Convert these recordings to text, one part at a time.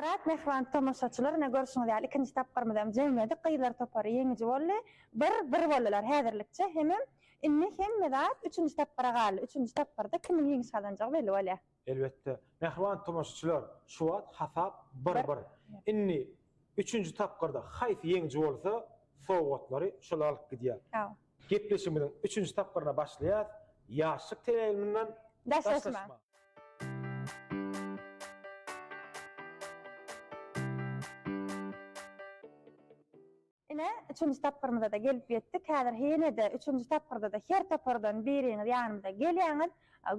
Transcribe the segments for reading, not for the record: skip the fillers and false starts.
Begmyrat, mähriban tomaşaçylar, ine görşüňiz ýaly ikinji tapgyrymyzy hem jemledik. Gyzlar topary ýeňiji boldy. Bir, bir boldular häzirlikçe. Hemem indi hemme zat üçünji tapgyra galdy. Üçünji tapgyrda kimiň ýeňiş gazanjagy belli bolýar. Elbetde. Mähriban tomaşaçylar, şu wagt hasap bir, bir. Indi üçünji tapgyrda haýsy ýeňiji bolsa, sowgatlary şol alyp gidýär. Gepleşigimiziň üçünji tapgyryna başlaýas. Ýaşlyk teleýaýlymyndan Daşlaşma. Ine, üçünji tapgyrymyza-da gelip ýetdik. Häzir ýene-de üçünji tapgyrda-da her topardan biriňiz ýanymyza gelýäňiz.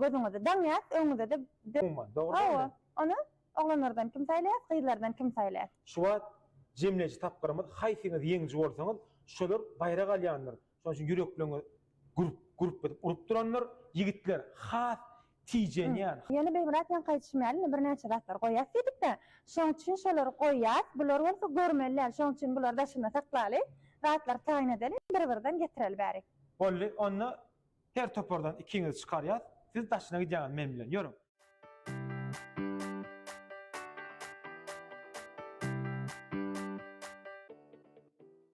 Gözüňizi daňýas, öňüňize-de Umuman, dogry dälmi? Hawa. Ony oglanlardan kim saýlaýas, gyzlardan kim saýlaýas? Şu wagt jemleýji tapgyrymyz, haýsyňyz ýeňiji bolsaňyz, şolar baýrak alýandyr. Şonuň üçin ýürekleriňiz gürp, gürp edip urup durandyr. Ýigitler has tijenýän. Ýöne Begmyrat ýaňky aýdyşym ýaly indi birnäçe zatlar goýýas diýdik-de. Şoň üçin şolary goýýas. Bular bolsa görmeli däl. Şoň üçin bulary daşynda saklaly. Zatlary taýyn edeli. Bir-birden getireli bärik. Boldy. Onda her topardan ikiňizi çykarýas. Siz daşyna gidýäňiz men bilen. Ýörüň.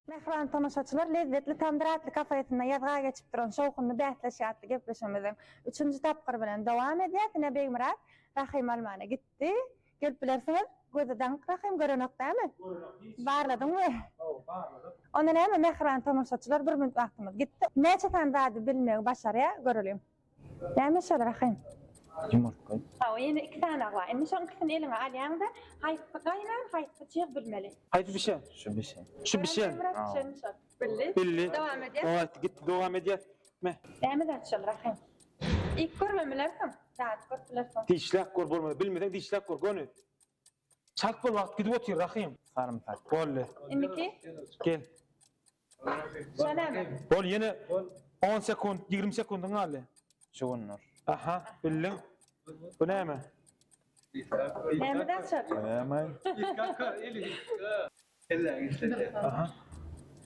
Mähriban tomaşaçylar, Lezzetli tamdyr atly kafesinde ýazga geçip duran Şowhunly bäsleşik atly gepleşigimiziň üçünji tapgyry bilen dowam edýäs. Ine Begmyrat Rahym almana gitdi. Gelip bilersiňiz. Gözi daňyk Rahym görenok dämi? Görenok hiç. Barladyňmy? Hawa, barladyk. Onda näme mähriban tomaşaçylar bir minut wagtymyz gitdi. Näçe sany zady bilmegi başarýar göreliň. Näme şol Rahym? Ýumurtga. Hawa ýene iki sany bar. Indi şoň ikisini eliňe alýaňda haýsysy gaýnan, haýsysy çyg bilmeli. Haýsy bişen? Şu bişen. Şu bişen. Bişen şol. Bildi. Bildi. Dowam edýäs. Dowam etdi. Gitdi dowam edýäs. Me. Näme zat şol Rahym? Iýip görmem bilersiň. Dadyp görüp bilersiň. Dişläp gör bolmasa bilmeseň dişläp gör göni. Çalt bol wagt gidip otyr Rahym. Sarymsak. Boldy. Indiki. Gel. Şo näme? Bol ýene 10 sekunt, 20 sekundyň galdy. Şugundyr. Aha, bildiň. Bu näme? Näme zat şol? Näme? Aha.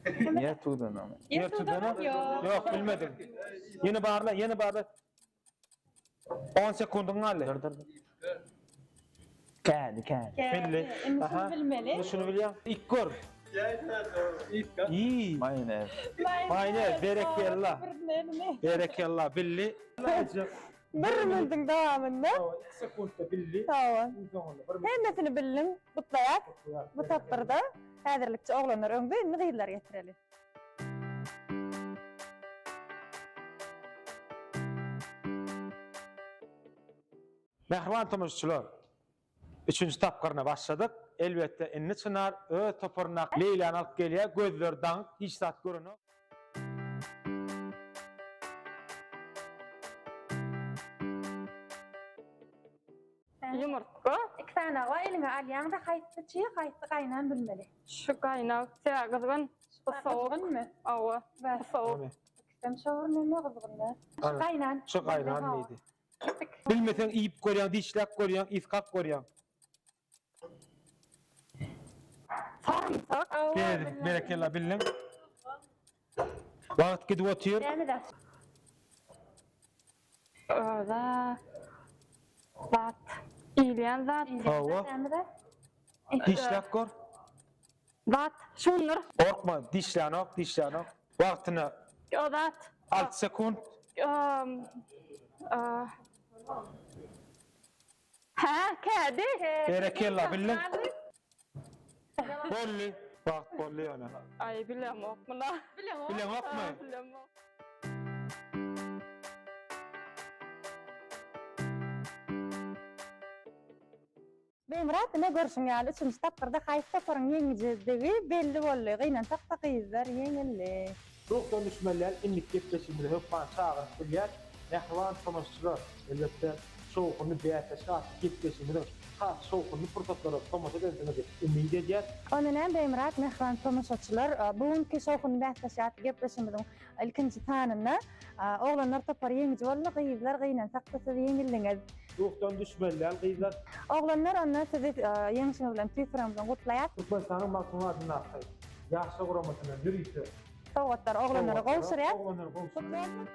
Ýer tudanamy? Ýer tudana? Ýok, bilmedim. Ýene barla, ýene barla. 10 sekundyň galdy. Dur dur. Kädi kädi. Bildi. Indi şuny bilmeli. Indi şuny bilýäň. Ik gör. Iý. Maýonez. Maýonez, berekella. Berekella, bildi. Bir minutiň dowamynda. 2 sekuntda bildi. Hawa. Hemmesini bildiň. Gutlaýas. Bu tapgyrda häzirlikçe oglanlar öňde, indi gyzlary getireli. Mähriban tomaşaçylar, üçünji tapgyryna başladyk. Elbetde, indi Çynar öz toparyndaky Leýlany alyp gelýär. Gözleri daňyk, hiç zat görenok. Ýumurtga. Iki sany bar, eliňe alýaň-da, haýsy çig, haýsy gaýnan bilmeli. Şu gaýnag, sebäbi gyzgyn. Bu sowuk. Gyzgynmy? Hawa, bu sowuk. Ikisem şowur neme gyzgyn däl. Şu gaýnan. Şu gaýnan diýdi. Bilmeseň iýip görýäň, dişläp görýäň, ysgap görýäň. Sarymsak. Berekella bildiň. Wagt gidip otyr. Näme zat? Öza zat. Iýilýän zat. Hawa. Näme zat? Dişläp gör. Zat. Şundur. Gorkma, dişlänok, dişlänok. Wagtyna O zat. 6 sekunt. Hä, kädi. Berekella, bildiň. Boldy. Wagt boldy ýöne. Aý, bilemok muna. Bileňokmy? Bilemok. Begmyrat ine görşüň ýaly üçünji tapgyrda haýsy toparyň ýeňijidigi belli boldy. Gynansak-da gyzlar ýeňildi. Ruhdan düşmeli däl, indiki gepleşigimize hökman çagyryp bilýäs. Mähriban tomaşaçylar, elbetde, şowhunly bäsleşik atly gepleşigimiziň has şowhunly pursatlara tomaşa edensiňiz diýip umyt edýäs. Onda näme Begmyrat, mähriban tomaşaçylar, bu günki Şowhunly bäsleşik atly gepleşigimiziň ilkinji sanynda oglanlar topary ýeňiji boldy, gyzlar gynansak-da siz ýeňildiňiz. Ruhdan düşmeli däl gyzlar. Oglanlar onda sizi ýeňşiňiz bilen tüýs ýüregimizden gutlaýas. Türkmenistanyň Magtymguly adyndaky Ýaşlar guramasyndan ýörite Sowgatlary oglanlara gowşurýas. Oglanlara gowşurýas. Gutly bolsun.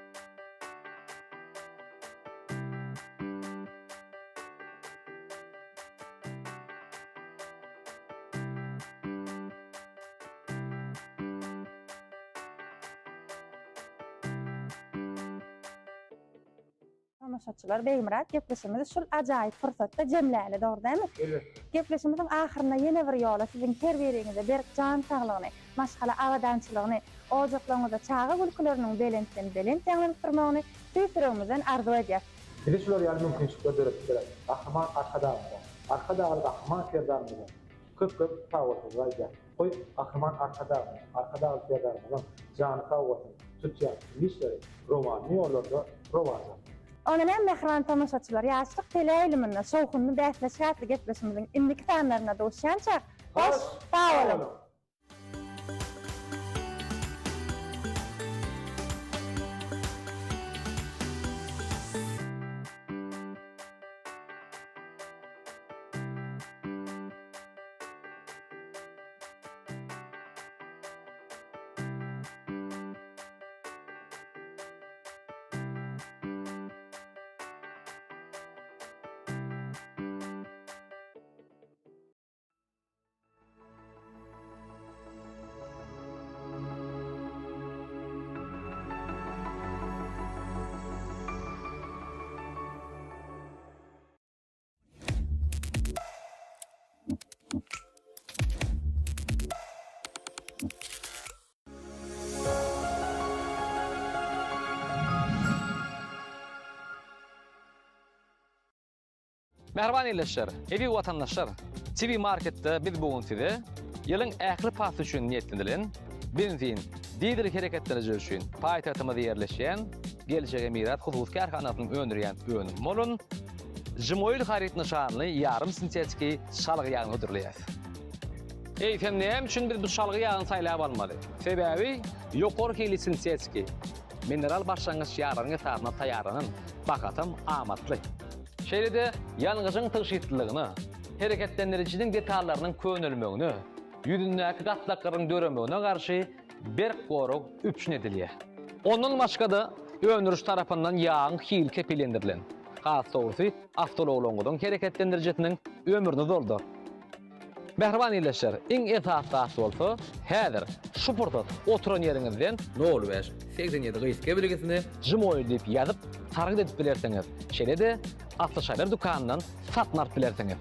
Tomaşaçylar Begmyrat gepleşigimizi şul ajaýyp pursatda jemläli dogry dälmi? Elbetde. Gepleşigimiziň ahyrynda ýene bir ýola siziň her biriňize berk jan saglygyny, maşgala abadançylygyny, ojaklaryňyzda çaga gülküleriniň belentden belent ýaňlanyp durmagyny tüýs ýüregimizden arzuw edýäs. Bize şular ýaly mümkinçilikleri döredip beren Gahryman Arkadagymyza, Arkadagly Gahryman Serdarymyza köp-köp sagbolsunlar aýdýas. Goý, Gahryman Arkadagymyzyň, Arkadagly Serdarymyzyň jany sag bolsun, tutýan işleri rowanly ýollarda rowaç alsyn. Onda näme mähriban tomaşaçylar, Ýaşlyk teleýaýlymynda Şowhunly bäsleşik atly gepleşigimiziň indiki sanlarynda duşýançak, hoş sag boluň! Mähriban ildeşler, eziz watandaşlar! TV Marketde biz bu gün size ýylyň ähli pasly üçin niýetlenilen benzin, dizel hereketleniji üçin paýtagtymyzda ýerleşýän Geljege miras hususy kärhanasynyň öndürýän önümi bolan Jimoil haryt nyşanly ýarym sintetiki çalgy ýagyny hödürleýäris. Eýsem näme üçin biz bu çalgy ýagyny saýlap almaly? Sebäbi ýokary hili sintetiki, mineral başlangyç ýaglaryň esasynda taýýarlanan, bahasam amatly. Şeýle-de ýangyjyň tygşytlylygyna, hereketlendirijiniň detallarynyň könelmegine, ýüzündäki gatlaklaryň döremegine garşy berk gorag üpjün edilýär. Ondan başga-da, öndüriji tarapyndan ýagyň hili kepillendirilen. Has dogrusy, awtoulaglaryňyzyň hereketlendirijisiniň ömrüni uzaldar. Mähriban ildeşler, iň esasy zat bolsa, häzir, şu pursat oturan ýeriňizden nol bäş, 87 gysga belgisine Jimoýl diýip ýazyp, sargyt edip bilersiňiz. Şeýle-de, Asly şaýlar dükanyndan satyn alyp bilersiňiz.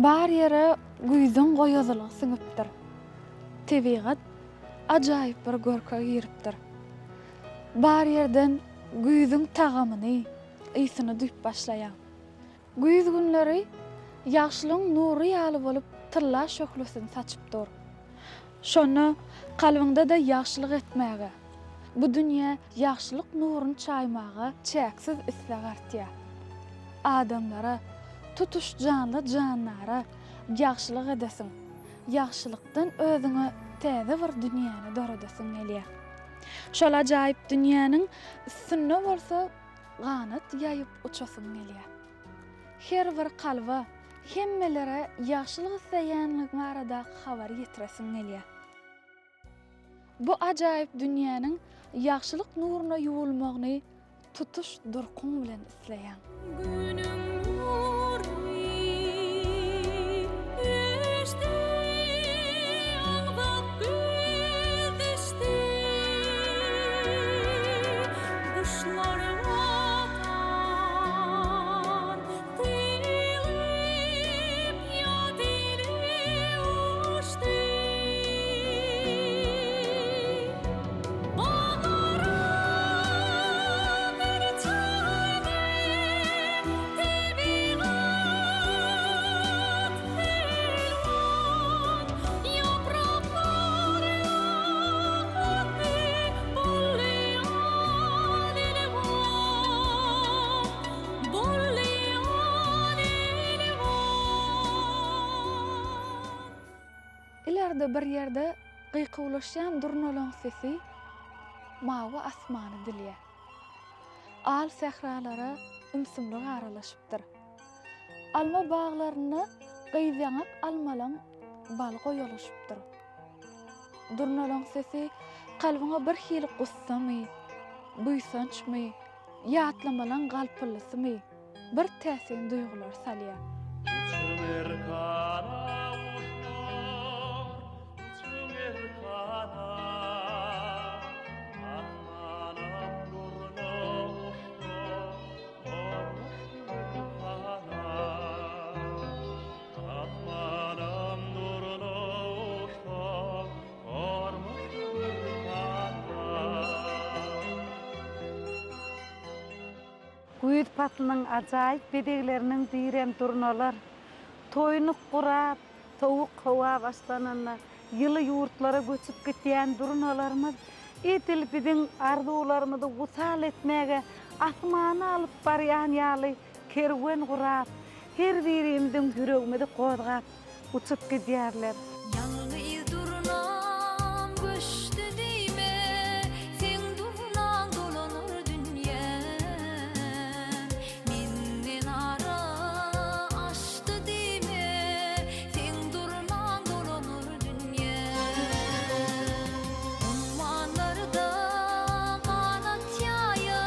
Bar ýere güýzüň goýazylygy siňipdir. Tebigat ajaýyp bir görke giripdir. Bar ýerden güýzüň tagamyny, ysyny duýup başlaýaň. Güýz günleri ýagşylygyň nury ýaly bolup tylla şöhlesini saçyp dur. Şonda kalbyňda-da ýagşylyk etmäge, bu dünýä ýagşylyk nuruny çaýmaga çäksiz isleg artýar. Adamlara, tutuş janly-jandara ýagşylyk edesiň, ýagşylykdan özüňe täze bir dünýäni döredesiň gelýär. Şol ajaýyp dünýäniň üstünde bolsa ganat ýaýyp uçasyň gelýär. Her bir kalba, hemmelere ýagşylyk isleýänligiň baradaky habary ýetiresiň gelýär. Bu ajaýyp dünýäniň ýagşylyk nuruna ýuwulmagyny tutuş durkuň bilen isleýäň. Günüň nury öçdi, aňzak güz düşdi. Guşlar watan diýlip ýat ile uçdy. Baglara bir çaýdy tebigat elwan. Ýapraklar ýakutdy bolýan elwan, bolýan elwan. Ileride bir ýerde gykuwlaşýan durnalaň sesi mawy asmany dilýär. Al sähralara ümsümlik aralaşypdyr. Alma baglarynda gyzýaňak almalaň baly goýalyşypdyr. Durnalaň sesi kalbyňa birhili gussamy, buýsançmy, ýatlamalaň galpyldysymy, bir täsin duýgular salýar. Uçuň erkana guşlar, uçuň erkana, Asmanam durna uçsa, gormuşdy erkana. Asmanam durna uçsa, gormuşdy erkana. Güýz paslynyň ajaýyp bezegleriniň birem durnalar. Toýnuk gurap, sowuk howa başlananda, ýyly ýurtlara göçüp gidýän durnalarymyz edil biziň arzuwlarymyzy wysal etmäge asmana alyp barýan ýaly kerwen gurap, her birimiziň ýüregimizi gozgap, uçup gidýärler. Ýalňyz durnam göçdi diýme, Seň durnaň dolanar dünýäm. Menden ara açdy diýme, Seň durnaň dolanar dünýäm. Ummanlarda ganat ýaýa,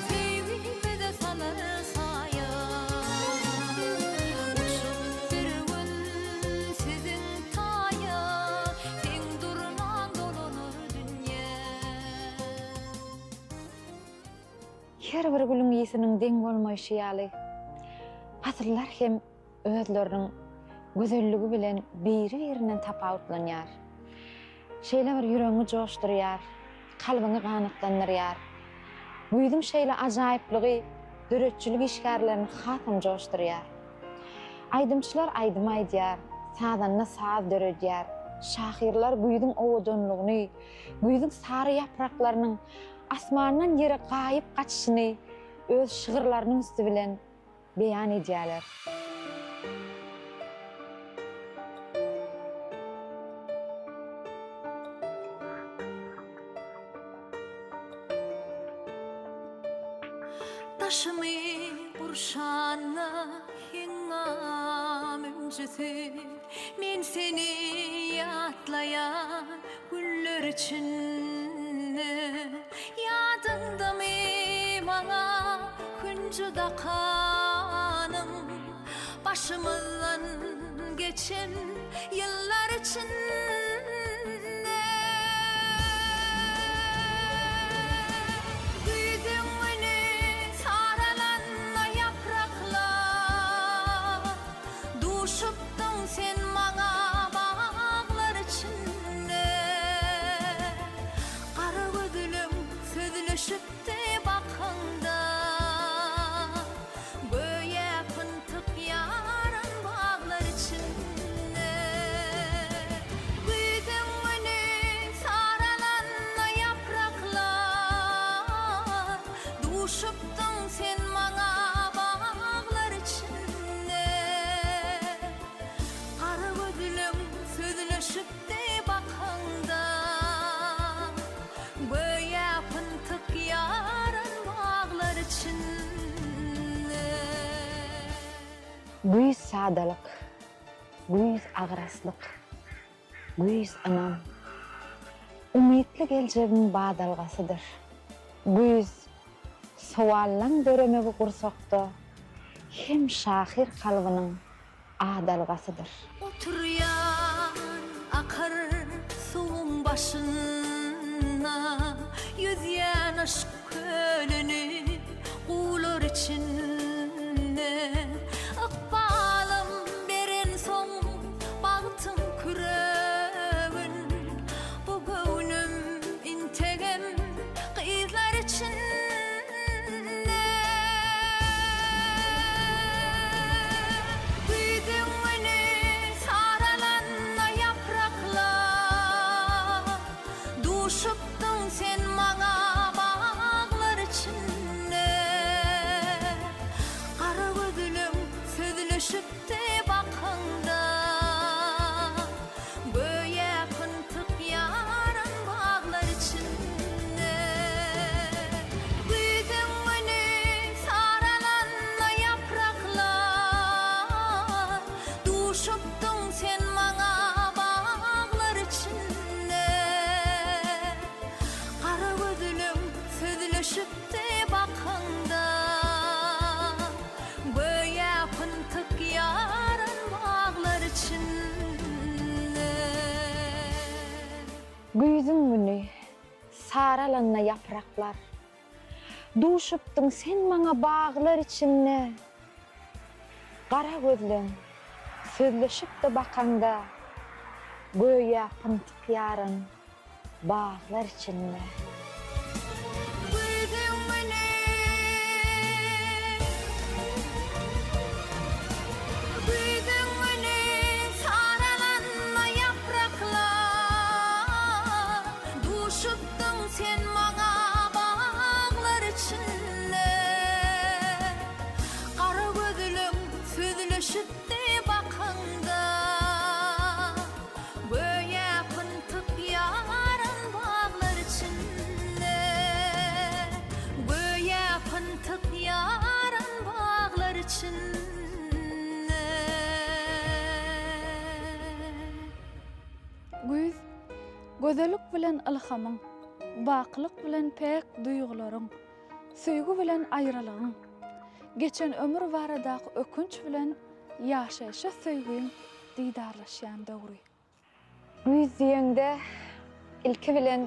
Söýgimize salar saýa. Uçup bir gün siziň taýa, Seň durnaň dolanar dünýä. Her bir gülüň ysynyň deň bolmaýşy ýaly, pasyllar hem özleriniň gözelligi bilen biri-birinden tapawutlanýar. Şeýle bir ýüregiňi joşdurýar, kalbyňy ganatlandyrýar. Güýzüň şeýle ajaýyplygy döredijilik işgärlerini hasam joşdurýar. Aýdymçylar aýdym aýdýar, sazanda saz döredýär, şahyrlar güýzüň owadanlygyny, güýzüň sary ýapraklarynyň asmandan ýere gaýyp gaçyşyny öz şygyrlarynyň üsti bilen beýan edýärler. Daşymy gurşanda heňňam. hünjüsi Men seni ýatlaýan güller içinde Ýadyňdamy maňa hünji dakanyň Başymyzdan geçen ýyllar içinde Güýzüň güni saralanda ýapraklar Duşupdyň sen maňa baglar içinde Gara gözlüň sözleşipdi bakaňda Göýä pyntyk ýaran baglar içinde Güýzüň güni saralanda ýapraklar Duşupdyň sen maňa baglar içinde Gara gözlüň sözleşipdi bakaňda Göýä pyntyk ýaran baglar içinde. Güýz sadalyk, güýz agraslyk, güýz ynam. Umytly geljegiň badalgasydyr. Güýz, sowallaň döremegi gursakda hem şahyr kalbynyň adalgasydyr. Oturýan akar suwuň başynda, Ýüzýän yşk kölüni guwlar içinde. Ykbalym berensoň bagtyň küregin, Bu göwnüm integem gyzlar içinde. Güýzüň güni saralanda ýapraklar, Duşupdyň sen maňa baglar içinde. Gara gözlüň sözleşipdi bakaňda. Göýä pyntyk ýaran baglar içinde. Güýzüň güni saralanda ýapraklar, Duşupdyň sen maňa baglar içinde. Gara gözlüň sözleşipdi bakaňda. Göýä pyntyk ýaran baglar içinde. Güýzüň güni, saralanda ýapraklar. Duşupdyň sen maňa baglar içinde. Gara gözleň, sözleşip-de bakaňda, Göýä pyntyk ýaran baglar içinde. Güýzüň güni, güýzüň güni saralanda ýapraklar, Duşupdyň sen maňa baglar içinde. Gara gözlüň sözleşipdi bakaňda. Göýä pyntyk ýaran baglar içinde, Göýä pyntyk ýaran baglar içinde. Güýz, gözellik bilen ylhamyň, bakylyk bilen päk duýgularyň, söýgi bilen aýralygyň, geçen ömür baradaky ökünç bilen ýaşaýşa söýgiň didarlaşýan döwri. Güýz diýeňde ilki bilen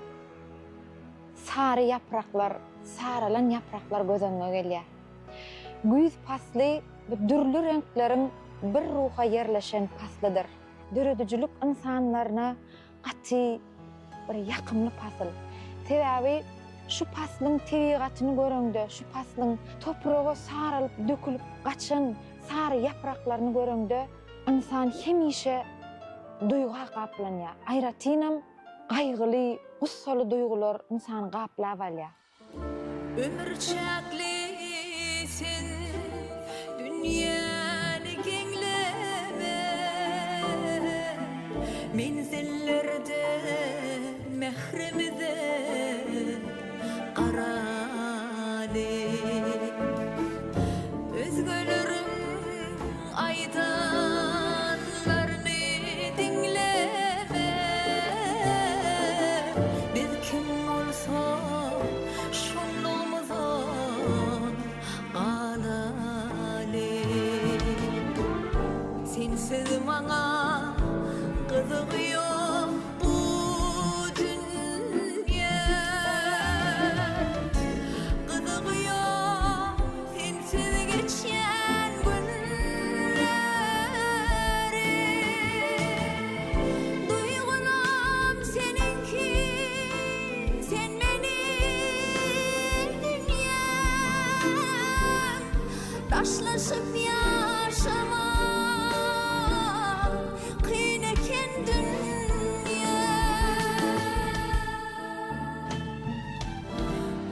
sary ýapraklar, saralan ýapraklar göz öňüňe gelýär. Güýz pasly bu dürli reňkleriň bir ruha ýerleşen paslydyr. Döredijilik ynsanlaryna gaty bir ýakymly pasyl. Sebäbi şu paslyň tebigatyny göreňde, şu paslyň topraga saralyp dökülip gaçan sary ýapraklaryny göreňde ynsan hemişe duýga gaplanýar. Aýratynam gaýgyly, gussaly duýgular ynsany gaplap alýar. Ömür çäkli sen dünýäni geňleme Menzillerde mährimize garaly Özgeleriň aýdan. Daşlaşyp ýaşamak kyn eken dünýe.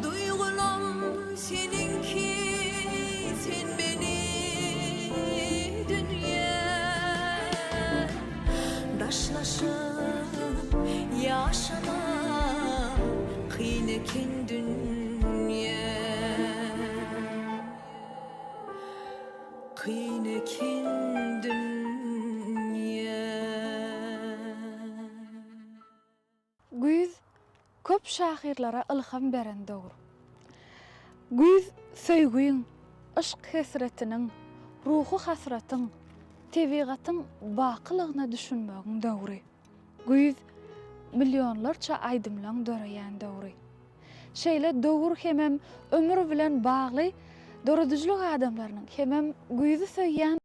Duýgulam seniňki, sen meniň dünýe. Daşlaşyp ýaşamak kyn eken dünýe. Kyn eken dünýe. Güýz köp şahyrlara ylham beren döwür. Güýz söýgiň, yşk hesretiniň, ruhy hasratyň, tebigatyň bakylygyna düşünmegiň döwri. Güýz millionlarça aýdymlaň döreýän döwri. Şeýle döwür hemem ömür bilen bagly döredijilik adamlarynyň hemem güýzi söýýän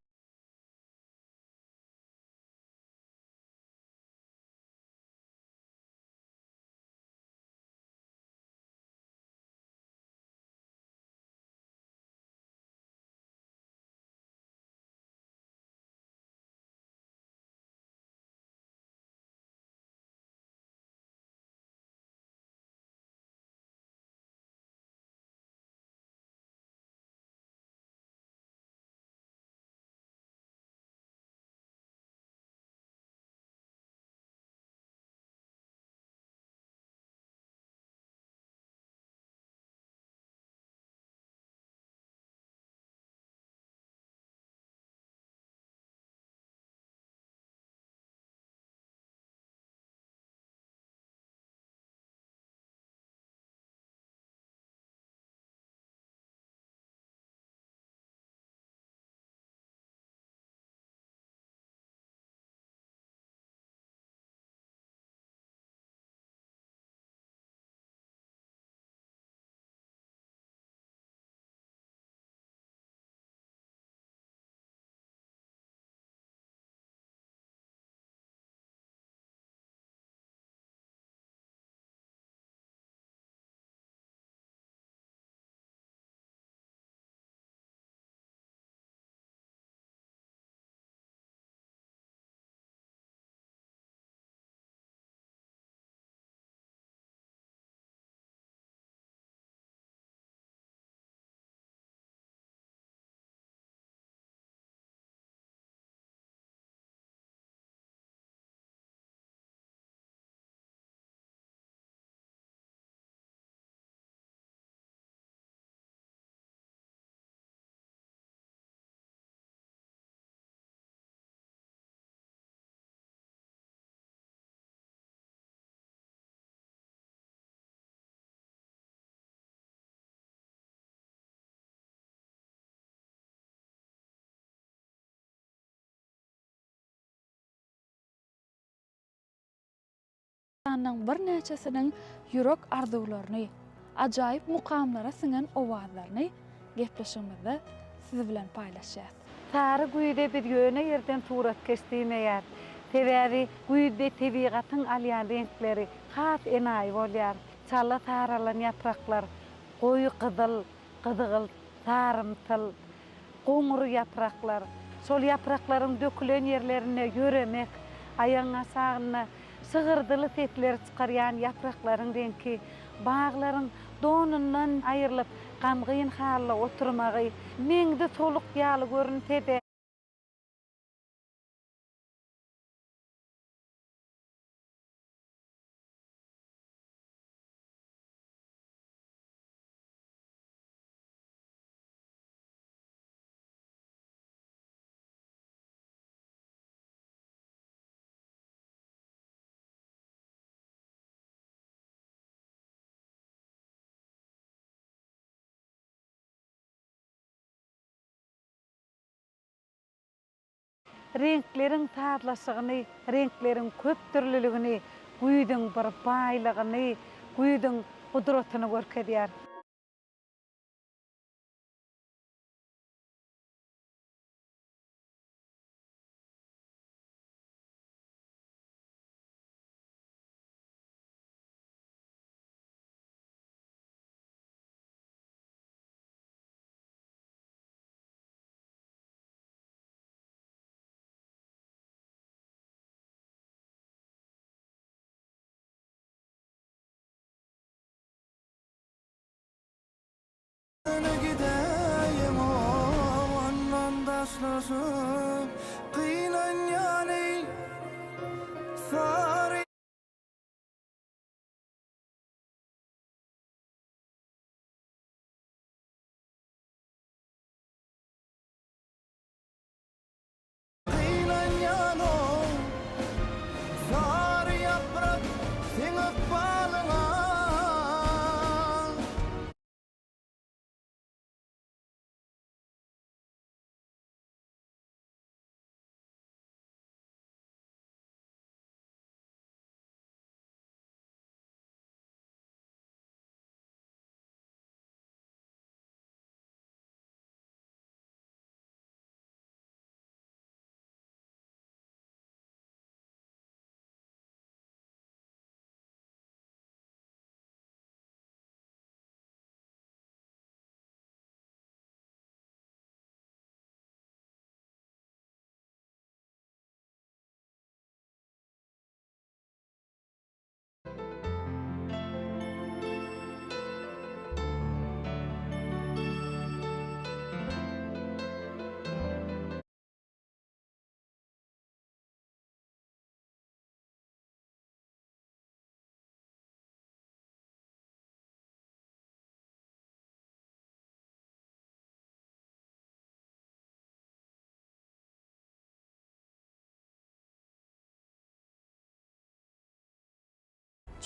Sanyň birnäçesiniň ýürek arzuwlaryny, ajaýyp mukamlara siňen owazlaryny gepleşigimizde siz bilen paýlaşýas. Sary güýze biz ýöne ýerden suratkeş diýmeýäris. Sebäbi güýzde tebigatyň alýan reňkleri has enaýy bolýar. Çala saralan ýapraklar goýy gyzyl, gyzgylt, sarymtyl, goňur ýapraklar. Şol ýapraklaryň dökülen ýerlerinde ýöremek, aýagyň aşagynda şygyrdyly sesleri çykarýan ýapraklaryň reňki, baglaryň donundan aýrylyp gamgyn halda oturmagy, meňzi soluk ýaly görünse-de, Reňkleriň sazlaşygyny, reňkleriň köpdürlüligini, güýzüň bir baýlygyny, güýzüň gudratyny görkezýär.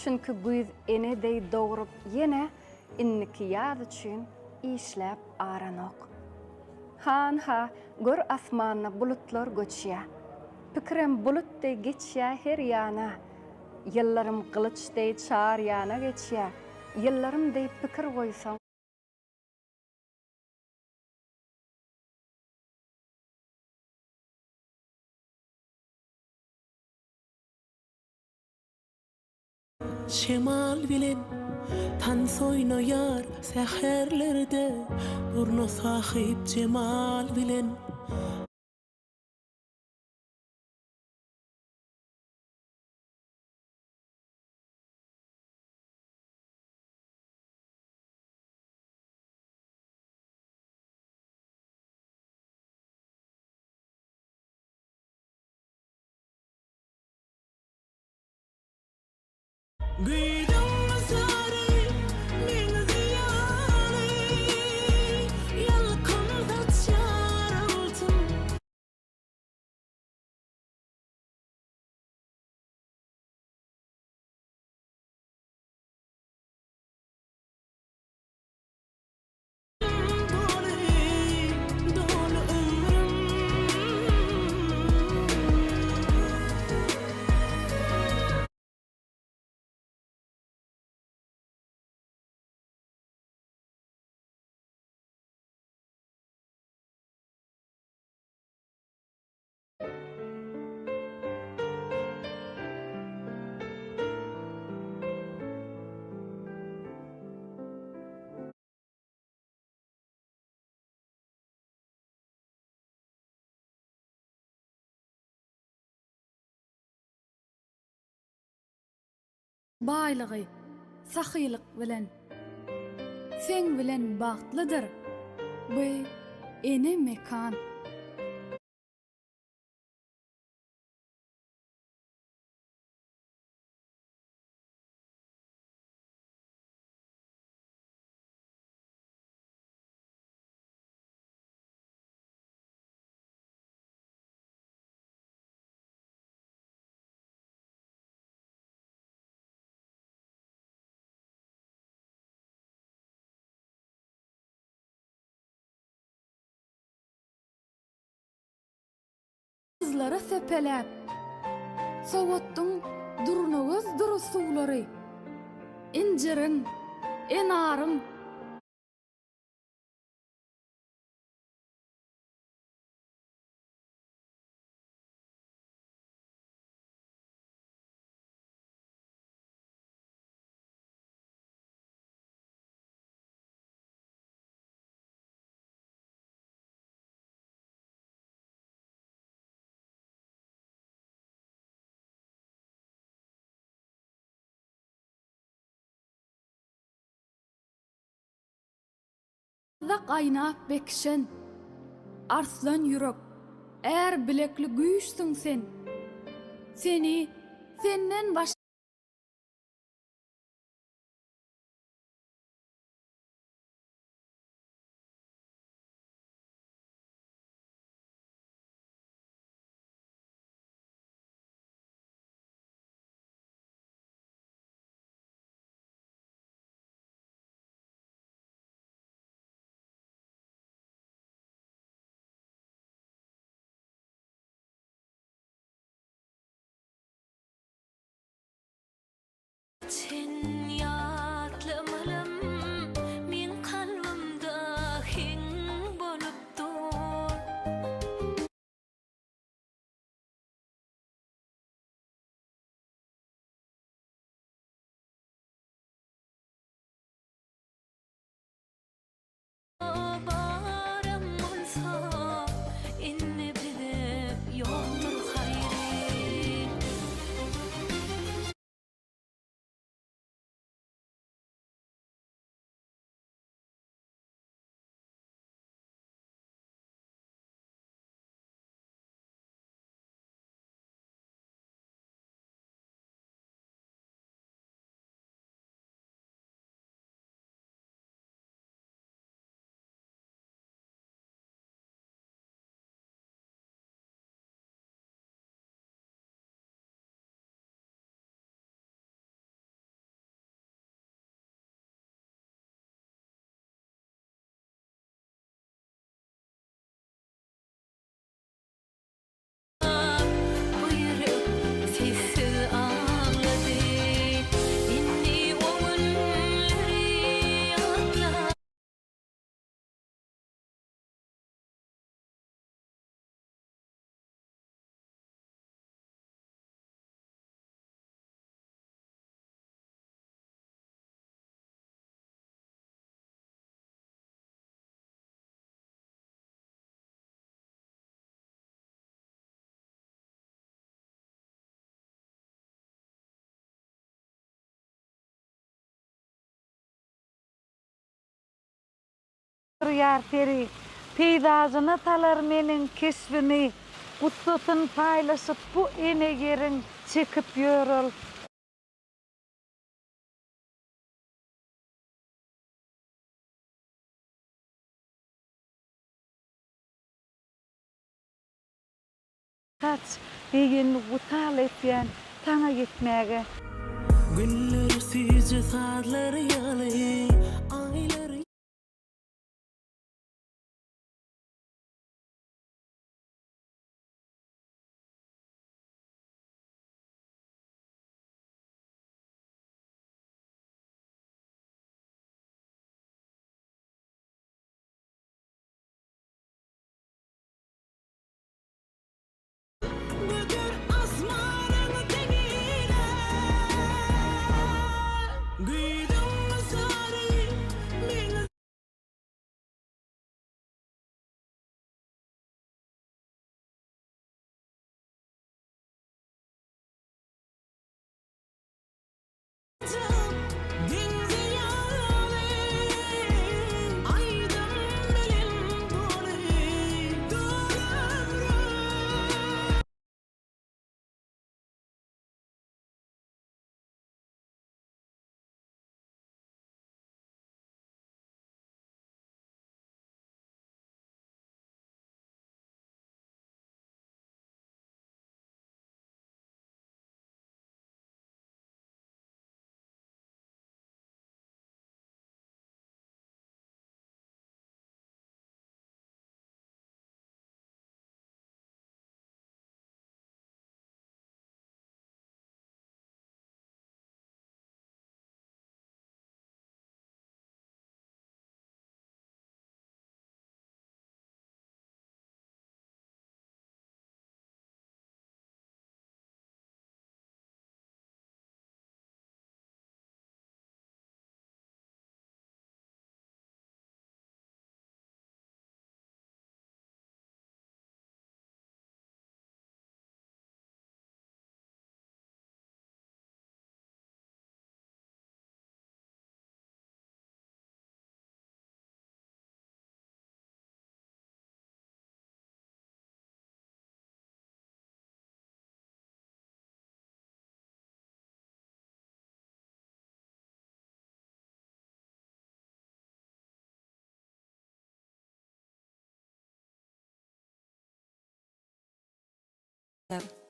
Çünki güýz ene deý dogrup ýene indiki ýaz üçin işläp aranok. Han-ha, gör asmanda bulutlar göçýä. Pikirem bulut deý geçýä her ýana. Ýyllarym gylyç deý çar ýana geçýä. Ýyllarym deý pikir goýsaň. Şemal bilen tans oýnaýar säherlerde, Durna sahyp jemal bilen. Güýzüň sary meňzi ýaly, Ýalkym saçýar altyn. Doly, doly ömrüm. Baýlygy sahylyk bilen. Seň bilen bagtlydyr bu ene mekan. Yzlara sepeläp, sowatdyň durnagöz dury suwlary, Injiriň, enaryň. Gazak gaýnap bekişen, arslan ýürek, är bilekli güýçsüň sen. Seni senden başga. Sen ýatlamalym meň kalbymda heň bolup dur. Baram bolsa indi bize ýokdur haýry. Ýar seri, peýzažyna salar meniň keşbimi, Gussasyn paýlaşyp bu ene ýeriň çekip ýör ol. Saç deýin wysal etýän saňa ýetmäge. Günler süýji sazlar ýaly, aýlar. Göter asmanyň deňine Güýzüň sary meň Deňze ýaly aýdym bilen doly doly ömrüm.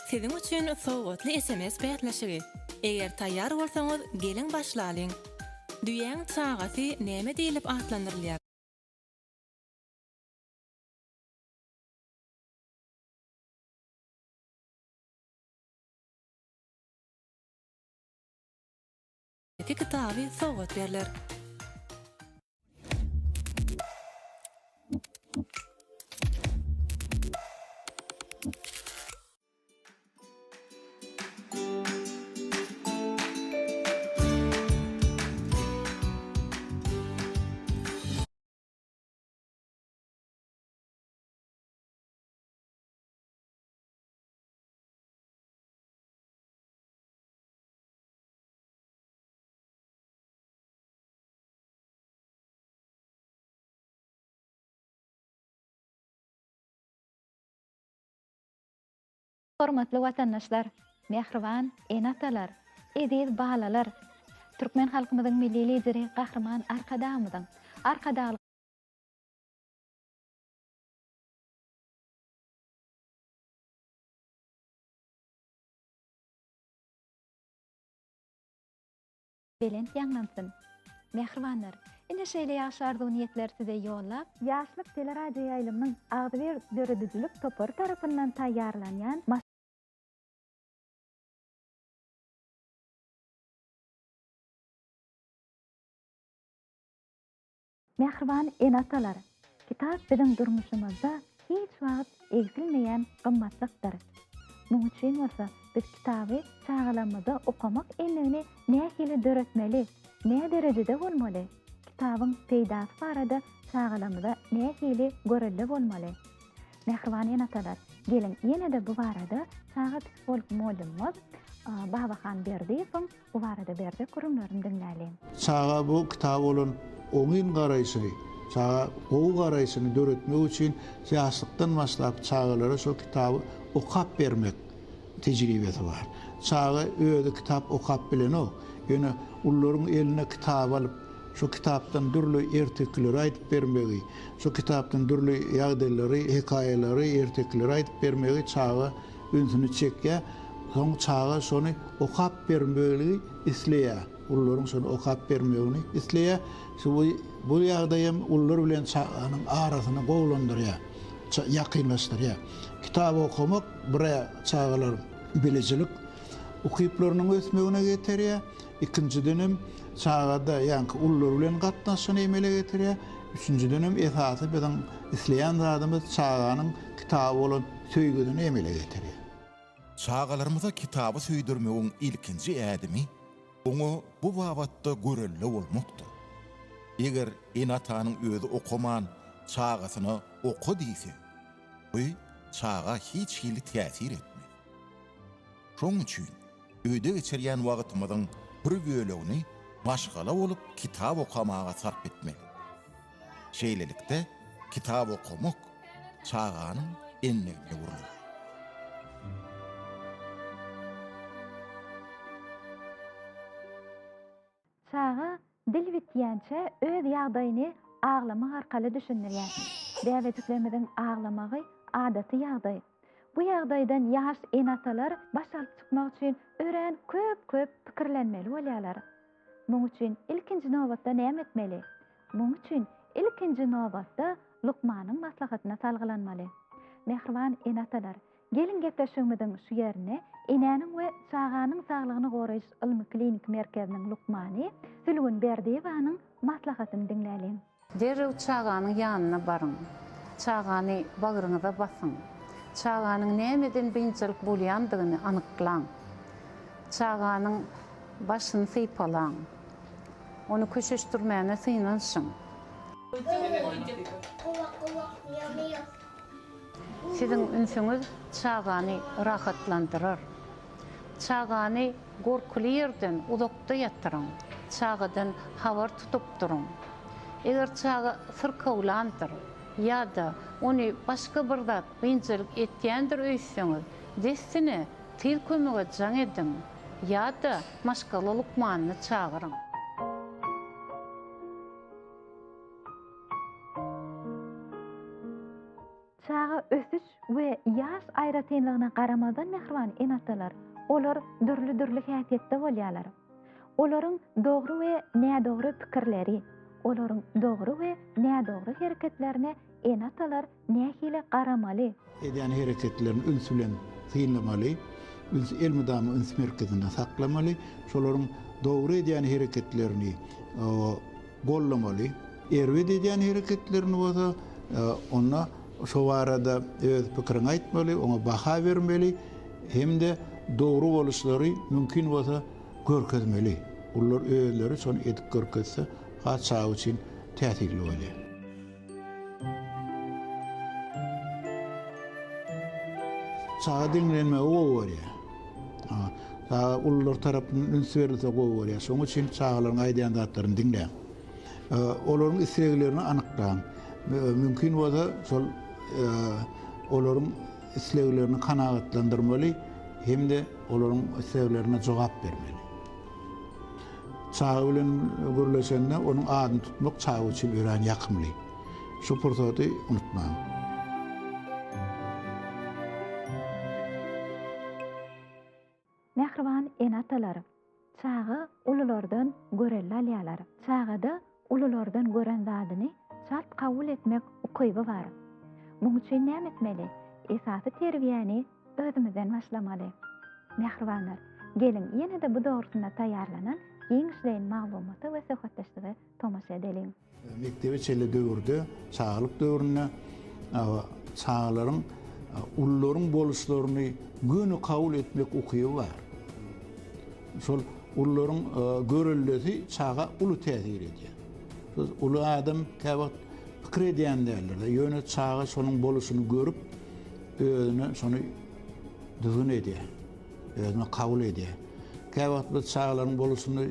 Siziň üçin sowgatly sms bäsleşigi. Eger taýýar bolsaňyz, geliň başlalyň. Düýäň çagasy näme diýlip atlandyrylýar? Kitaby sowgat berler. Hormatly watandaşlar, mähriban ene-atalar, eziz balalar! Türkmen halkymyzyň Milli Lideri Gahryman Arkadagymyzyň, Arkadagly. Belent ýaňlansyn! Mähribanlar, ine şeýle ýagşy arzuw-niýetleri size ýollap, Ýaşlyk teleradioýaýlymynyň agzybir döredijilik topary tarapyndan taýýarlanýan. Mähriban ene-atalar, kitap biziň durmuşymyzda hiç wagt egsilmeýän gymmatlykdyr. Muň üçin bolsa biz kitaby çagalarymyzda okamak endigini nähili döretmeli, näderejede bolmaly, kitabyň peýdasy barada çagalarymyza nähili görelde bolmaly? Mähriban ene-atalar, geliň ýene-de bu barada çaga psiholog mugallymymyz Babahan Berdiýewiň Bu barada berjek gürrüňlerini diňläliň. Çaga bu kitaba bolan oňyn garaýşy. Çaga gowy garaýşyny döretmek üçin ýaşlykdan başlap çagalara şol kitaby okap bermek tejribesi bar. Çaga özi kitap okap bilenok. Ýöne ulularyň eline kitaby alyp, şo kitapdan dürli ertekileri aýdyp bermegi, şo kitapdan dürli ýagdaýlary, hekaýalary, ertekileri aýdyp bermegi çaga ünsüni çekýär. Soň çaga şony okap bermegi isleýär. Ulularyň şony okap bermegini isleýär. Şu bu ýagdaý hem ulular bilen çaganyň arasyny gowulandyrýar, ýakynlaşdyrýar. Kitap okamak bir-ä çagalaryň bilijilik ukyplarynyň ösmegine getirýär. Ikinjidenem çagada ýaňky ulular bilen gatnaşygyny emele getirýär. Üçünjidenem esasy biziň isleýän zadymyz çaganyň kitaba bolan söýgüsini emele getirýär. Çagalarymyza kitaby söýdürmegiň ilkinji ädimi oňa bu babatda görelde bolmakdyr. Eger ene-atanyň özi okaman çagasyna oka diýse, bu çaga hiç hili täsir etmez. Şonuň üçin öýde geçirýän wagtymyzyň bir bölegini maşgala bolup kitap okamaga sarp etmeli. Şeýlelikde, kitap okamak çaganyň endigine öwrüler. Çaga dil bitýänçä öz ýagdaýyny aglamak arkaly düşündirýär. Bäbejiklerimiziň aglamagy adaty ýagdaý. Bu ýagdaýdan ýaş ene-atalar baş alyp çykmak üçin örän köp-köp pikirlenmeli bolýarlar. Muň üçin ilkinji nobatda näme etmeli? Muň üçin ilkinji nobatda lukmanyň maslahatyna salgylanmaly. Mähriban ene-atalar, Geliň gepleşigimiziň şu ýerinde Enäniň we çaganyň saglygyny goraýyş ylmy-kliniki merkeziniň lukmany Sülgün Berdiýewanyň maslahatyny diňläliň. Derrew çaganyň ýanyna baryň. Çagany bagryňyza basyň. Çaganyň nämeden biynjalyk bolýandygyny anyklaň. Çaganyň başyny sypalaň. Ony köşeşdirmäne synanyşyň. Siziň ünsüňiz çagany rahatlandyrar. Çagany gorkuly ýerden uzakda ýatyryň. Çagadan habar tutup duruň. Eger çaga syrkawlandyr ýa-da ony başga bir zat biynjalyk etýändir öýtseňiz, dessine tiz kömege jaň ediň ýa-da maşgala lukmanyny çagyryň. Çaga ösüş we ýaş aýratynlygyna garamazdan mähriban ene-atalar, olar dürli-dürli häsiýetde bolýarlar. Olaryň dogry we nädogry pikirleri, olaryň dogry we nädogry hereketlerine ene-atalar nähili garamaly? Edýän hereketlerini üns bilen synlamaly, üns elmydama üns merkezinde saklamaly, şolaryň dogry edýän hereketlerini goldamaly, erbet edýän hereketlerini bolsa onda şo barada öz pikiriňi aýtmaly, oňa baha bermeli hem-de dogry boluşlary mümkin bolsa görkezmeli. Ulular özleri şony edip görkezse has çaga üçin täsirli bolýar. Çaga diňlenmegi gowy görýär. Çaga ulular tarapyndan üns berilse gowy görýär. Şonuň üçin çagalaryň aýdýan zatlaryny diňläň. Olaryň isleglerini anyklaň. Mümkin bolsa şol olaryň isleglerini kanagatlandyrmaly hem-de olaryň isleglerine jogap bermeli. Çaga bilen gürleşende onuň adyny tutmak çaga üçin örän ýakymly. Şu pursady unutmaň. Mähriban ene-atalar, çaga ululardan görelde alýarlar. Çagada ululardan gören zadyny çalt kabul etmek ukyby bar. Muň üçin näme etmeli? Esasy terbiýäni özümizden başlamaly. Mähribanlar, geliň ýene-de bu dogrusynda taýýarlanan giňişleýin maglumata we söhbetdeşlige tomaşa edeliň. Mekdebe çenli döwürde, çagalyk döwründe çagalaryň ulularyň boluşlaryny göni kabul etmek ukyby bar. Şol ulularyň göreldesi çaga uly täsir edýär. Uly adam käwagt pikir edýän däldir-de, ýöne çaga şonuň boluşyny görüp, özüne şony düzgün edýär, özüne kabul edýär. Käwagt biz çagalaryň boluşyny.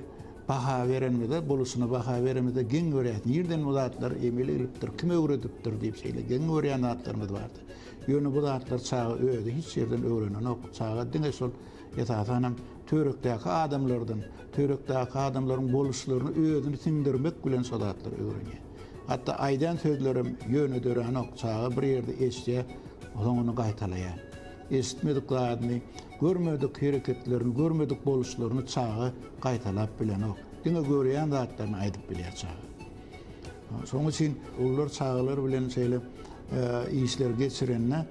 Baha berenimizde, boluşyna baha berenimizde geň görýäs, nirden bu zatlar emele gelipdir, kim öwredipdir diýip şeýle geň görýän zatlarymyz bardy. Ýöne bu zatlar çaga özi hiç ýerden öwrenenok. Çaga diňe şol esasanam töwerekdäki adamlardan, töwerekdäki adamlaryň boluşlaryny özüni siňdirmek bilen şo zatlary öwrenýär. Hatda aýdan sözlerem ýöne döränok, çaga bir ýerde eşidýär, soň ony gaýtalaýar. Eşitmedik zadyny, görmedik hereketlerini, görmedik boluşlaryny çaga gaýtalap bilenok. Diňe görýän zatlaryny aýdyp bilýär çaga. Şonuň üçin ulular çagalar bilen şeýle işler geçirende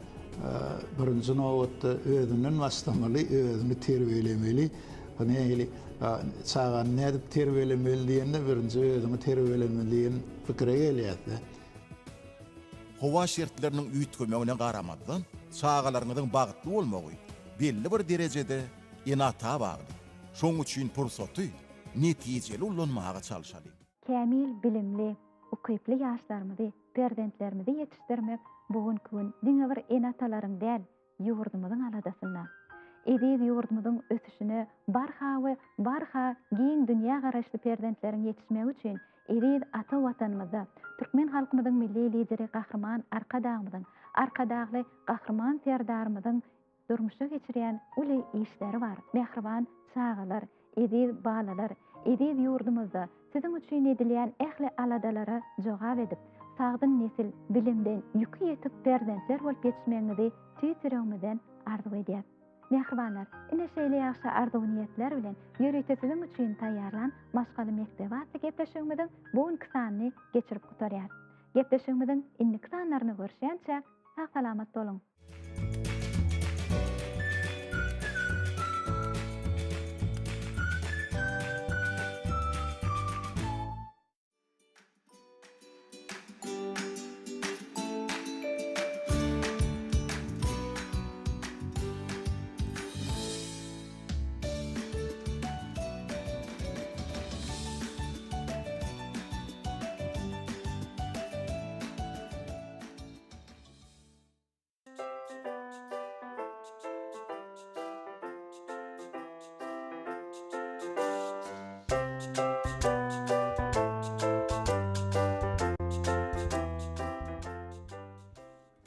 birinji nobatda özünden başlamaly, özüni terbiýelemeli. Bu nähili çagany nädip terbiýelemeli diýende birinji özüňi terbiýelemeli diýen pikire gelýär-de. Howa şertleriniň üýtgemegine garamazdan, çagalaryňyzyň bagtly bolmagy belli bir derejede ene-ata bagly. Şonuň üçin pursaty netijeli ullanmaga çalşalyň. Kämil bilimli, ukyply ýaşlarymyzy, perzentlerimizi ýetişdirmek bu günki gün diňe bir ene-atalaryň däl, ýurdumyzyň aladasynda. Eziz ýurdumyzyň ösüşine barha we barha giň dünýägaraýyşly perzentleriň ýetişmegi üçin eziz ata Watanymyzda türkmen halkymyzyň Milli Lideri Gahryman Arkadagymyzyň, Arkadagly Gahryman Serdarymyzyň durmuşa geçirýän uly işleri bar. Mähriban çagalar, eziz balalar, eziz ýurdumyzda siziň üçin edilýän ähli aladalara jogap edip, sagdyn nesil, bilimden ýüki ýetik perzentler bolup ýetişmegiňizi tüýs ýüregimizden arzuw edýäs. Mähribanlar, ine şeýle ýagşy arzuw-niýetler bilen ýörite siziň üçin taýýarlan Maşgala mekdebi atly gepleşigimiziň bu günki sanyny geçirip gutarýas. Gepleşigimiziň indiki sanlarynda görüşýänçäk, sag-salamat boluň!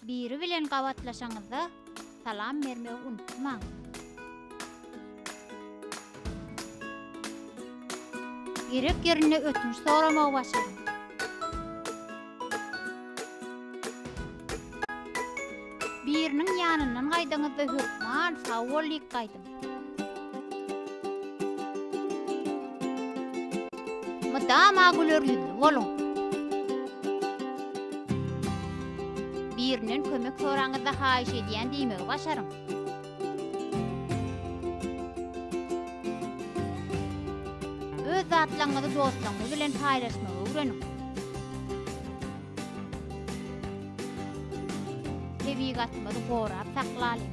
Biri bilen gabatlaşaňyzda salam bermegi unutmaň. Gerek ýerinde ötünç soramagy başaryň. Biriniň ýanyndan gaýdaňyzda hökman sag bol diýip gaýdyň. Mydama güler ýüzli boluň. Birinden kömek soraňyzda haýyş edýän diýmegi başaryň. Öz zatlaryňyzy dostlaryňyz bilen paýlaşmagy öwreniň. Tebigatymyzy gorap saklalyň.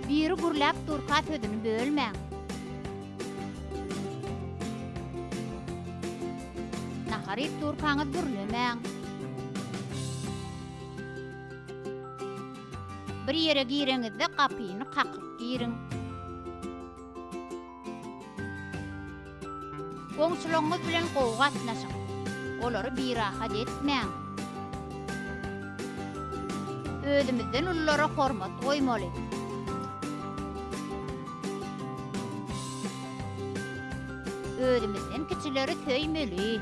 Biri gürläp durka sözüni bölmäň. Nahar iýip durkaňyz gürlemäň. Bir ýere gireňizde gapyny kakyp giriň. Goňşularyňyz bilen gowy gatnaşyň. Olary birahat etmäň. Özümizden ululara hormat goýmaly. Özümizden kiçileri söýmeli.